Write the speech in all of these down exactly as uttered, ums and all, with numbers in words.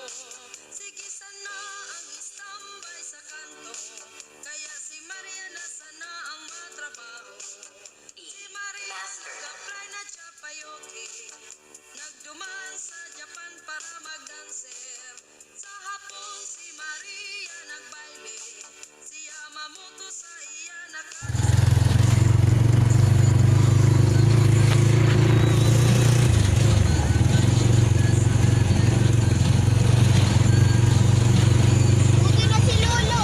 Sige sana ang istambay sa kanto, kaya si Maria na sana ang matrabaho. Si Maria nag-apply na siya pa-yoki, nagduman sa Japan para mag-dancer. Sa hapon si Maria nagbayle, si Yamamoto sa iya naka Buti na si Lolo.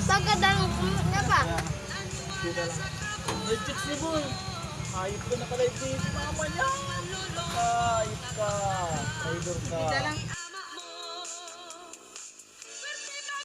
Pagkadang na pa. May chicks ni boy. Ayop ka na pala, hindi mama niya. Ayop ka. Traidor ka.